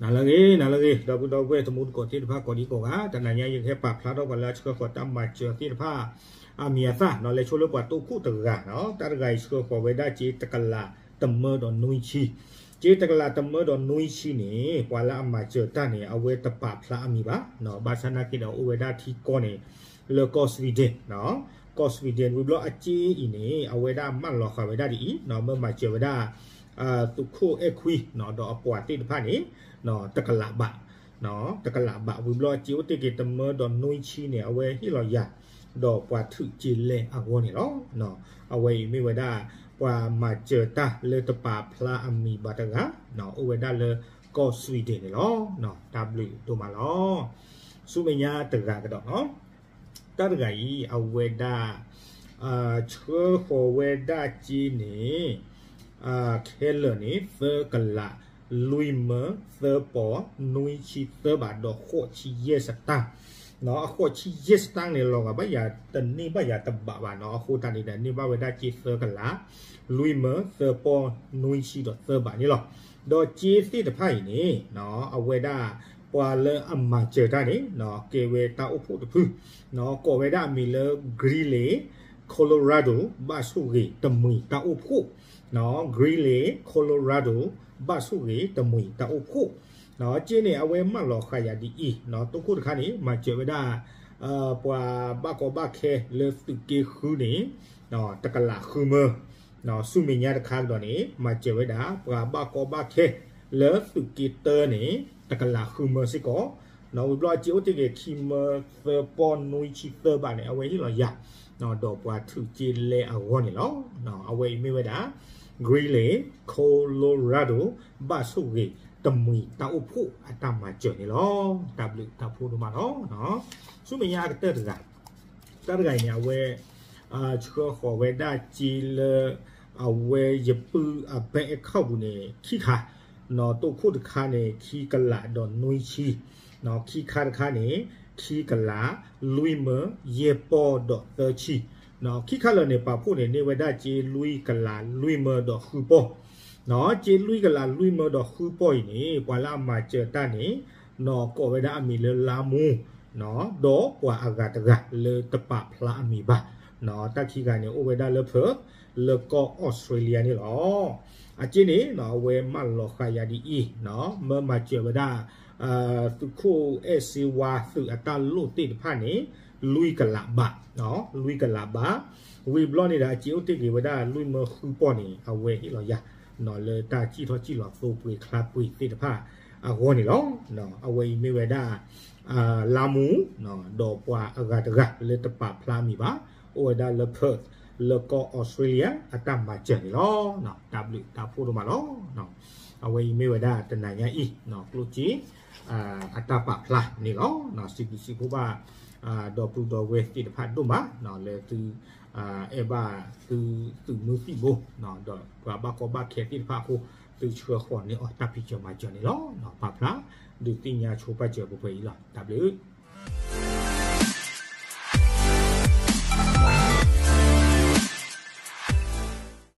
နၤလၢအဂ့ၤ နၤလၢအဂ့ၤ ဒီပုၢ်ဒီဝဲၢ်တံၤသကိးသ့ၣ်တဖၣ်ကိးဒံကိးဂၤ, တနၤညါယကဟဲပာ်ဖျါထီၣ်ပှၤလၢအဆှၢဃီၤတၢ်မၤစၢၤသ့ၣ်တဖၣ် အမံၤအသၣ်နီၤ လဲၤဆိလၢပှၤတိခိၣ်တဂၤနီၤ, တၢ်တဂၤအံၤဆှၢဃီၤဝဲဒၣ်စ့တကလးတမၢဒီးနွံဆံ, စ့တကလးတမၢဒီးနွံဆံန့ၣ် ပှၤလၢအမၤစၢၤတၢ်န့ၣ် အဝဲတပာ်ဖျါအမံၤဘၣ်နီၤ, ဘၣ်ဆၣ်နာ်က့ဒီးအိၣ်ဝဲဒၣ်ထံကီၢ်န့ၣ် လၢကီၢ် Sweden နီၤ, ကီၢ် Sweden ဝံၤဘျီအစ့အံၤန့ၣ် အဝဲဒၣ်မၢလီၤဃာ်ဝဲဒၣ်ဒ်အံၤနီၤ, မၢမၤစၢၤဝဲဒၣ် သုးခိၣ်အဲၣ်ခွံနီၤ ဒီးအပှၤသ့ၣ်တဖၣ်န့ၣ် တကလးဘး, တကလးဘး ဝံၤဘျီအစ့အိၣ်တ့ၢ်က့ၤတမၢဒီးနွံဆံန့ၣ် အဝဲဟ့ၣ်လီၤယၤ ဒီးပှၤထုးစ့လဲအဂီၢ်န့ၣ်လီၤ. အဝဲအံၤမ့ၢ်ဝဲဒၣ် ပှၤမၤစၢၤတၢ်လၢတပာ်ဖျါအမံၤဘၣ်တဂၤ အိၣ်ဝဲဒၣ်လၢကီၢ် Sweden န့ၣ်လီၤ. တၢ်ဘျုးဒိၣ်မးလီၤ. ဆူမဲာ်ညါတဂၤကဒီးနီၤ တၢ်တဂၤအံၤ အဝဲဒၣ် ဆှၢဃီၤဝဲဒၣ်စ့န့ၣ် ခဲလၢာ်န့ၣ် သၢကလး လွံၢ်မၢ သၢပီၢ် နွံဆံသၢဘး ဒီးဃိးဆံယဲၢ်စတၢၣ်, အဃိးဆံယဲၢ်စတၢၣ်န့ၣ် လီၤဂာ်ဘၣ်ယၤတန့ၢ်ဘၣ်ယၤတဘးဘၣ်နီၤ, အဃိသတးန့ၣ်ဒီး န့ၢ်ဘၣ်ဝဲဒၣ်စ့သၢကလး လွံၢ်မၢ သၢပီၢ် နွံဆံဒီးသၢဘးန့ၣ်လီၤ. ဒီးစ့သ့ၣ်တဖၣ်အံၤန့ၣ် အဝဲဒၣ် ပှၤလၢအမၤစၢၤတၢ်န့ၣ် ကဲဝဲတၢ်အိၣ်ဖှိၣ်တဖု ကိးဝဲဒၣ်အမံၤလၢ Greeley Colorado ဘၣ်ဆိၣ်ဂ့ၤတမှံၤတၢ်အိၣ်ဖှိၣ်, Greeley Colorado ဘၣ်ဆိၣ်ဂ့ၤတမှံၤတၢ်အိၣ်ဖှိၣ်, စ့န့ၣ် အဝဲမၢလီၤဃာ်ယၤဒ်အံၤ, တိခိၣ်တခါန့ၣ် မၤစၢၤဝဲဒၣ် ပှၤဘၣ်ကီဘၣ်ခဲလၢသုးက့ဃုန့ၣ် တကလးဃုမၢ, ဆူမဲာ်ညါတခါကဒီးန့ၣ် မၤစၢၤဝဲဒၣ် ပှၤဘၣ်ကီဘၣ်ခဲလၢသုးက့တၢန့ၣ် တကလးဃုမၢစ့ၢ်ကီး, ဝံၤဘျီအစ့အိၣ်တ့ၢ်က့ၤခံမၢ သၢပီၢ် နွံဆံသၢဘးန့ၣ် အဝဲဟ့ၣ်လီၤယၤ ဒီးပှၤထုးစ့လဲအဂီၢ်န့ၣ်လီၤ. အဝဲအံၤမ့ၢ်ဝဲဒၣ် Greeley Colorado ဘၣ်ဆိၣ်ဂ့ၤတမှံၤတၢ်အိၣ်ဖှိၣ်အတၢ်မၤစၢၤန့ၣ်လီၤ. တၢ်ဘျုးတၢ်ဖှိၣ်ဒိၣ်မးလီၤ. ဆူမဲာ်ညါအကတၢၢ်တဂၤ, တၢ်တဂၤအံၤန့ၣ် အဝဲ ဆှၢဃီၤဝဲဒၣ်စ့လၢ အဝဲယပုၢ်အ bank account ပူၤန့ၣ် ခံခါ, တိခိၣ်တခါန့ၣ် ခံကလးဒီးနွံဆံ, ခံခါတခါန့ၣ် ခံကလး လွံၢ်မၢ ယဲၢ်ပီၢ်ဒီးသၢဆံ, ခံခါလၢာ်န့ၣ် ပာ်ဖှိၣ်န့ၣ် န့ၢ်ဝဲဒၣ်စ့လွံၢ်ကလး လွံၢ်မၢဒီးဃုပီၢ် စ့လွံၢ်ကလး လွံၢ်မၢဒီးဃုပီၢ်အံၤန့ၣ် ပှၤလၢအမၤစၢၤတၢ်န့ၣ် ကိးဝဲဒၣ်အမံၤလၢလါမူ, ဒီးပှၤအဂၤတဂၤလၢတပာ်ဖျါအမံၤဘၣ်, တၢ်ခံဂၤန့ၣ် အိၣ်ဝဲဒၣ်လၢ Perth လၢကီၢ် Australia န့ၣ်လီၤ. အစ့န့ၣ် အဝဲမၢလီၤဃာ်ယၤဒ်အံၤ, မၢမၤစၢၤဝဲဒၣ် သုးခိၣ်အဲၣ်စ့ဝါသုးအတၢ်လိၣ်သ့ၣ်တဖၣ်န့ၣ် လွံၢ်ကလးဘး, လွံၢ်ကလးဘး, ဝံၤဘျီန့ၣ်ဒီး အစ့အိၣ်တ့ၢ်က့ၤဝဲဒၣ် လွံၢ်မၢဃုပီၢ်န့ၣ် အဝဲဟ့ၣ်လီၤယၤ လၢတၢ်စံၣ်ထီၣ်စံၣ်လီၤသိပှ့ၤချါပှ့ၤသ့ၣ်တဖၣ်အဂီၢ်န့ၣ်လီၤ. အဝဲအံၤမ့ၢ်ဝဲဒၣ် လါမူ, ဒီးပှၤအဂၤတဂၤလၢတပာ်ဖျါမံၤဘၣ်, အိၣ်ဝဲဒၣ်လၢ Perth လၢကီၢ် Australia အတၢ်မၤစၢၤန့ၣ်လီၤ. တၢ်ဘျုးတၢ်ဖှိၣ်ဒိၣ်မးလီၤ. အဝဲအံၤမ့ၢ်ဝဲဒၣ်တနၤညါအံၤ ကျိၣ်စ့ အတၢ်ပာ်ဖျါန့ၣ်လီၤ. စံးဘျုးစံးဖှိၣ်ဘၣ် ဒီပုၢ်ဒီဝဲၢ်သ့ၣ်တဖၣ်ဒိၣ်မး လၢသု အဲၣ်ဘၣ်သုသုးမုၢ်သံၣ်ဘိ ဒီးပှၤဘၣ်ကီဘၣ်ခဲသ့ၣ်တဖၣ်အဃိ သုဆှၢဃီၤန့ၢ်အီၤတၢ်ဖံးစၢၤမၤစၢၤန့ၣ်လီၤ. ပာ်ဖျါ ဒုးသ့ၣ်ညါဆိပာ်စၢၤပှဲၤပှဲၤအံၤလီၤ. တၢ်ဘျုး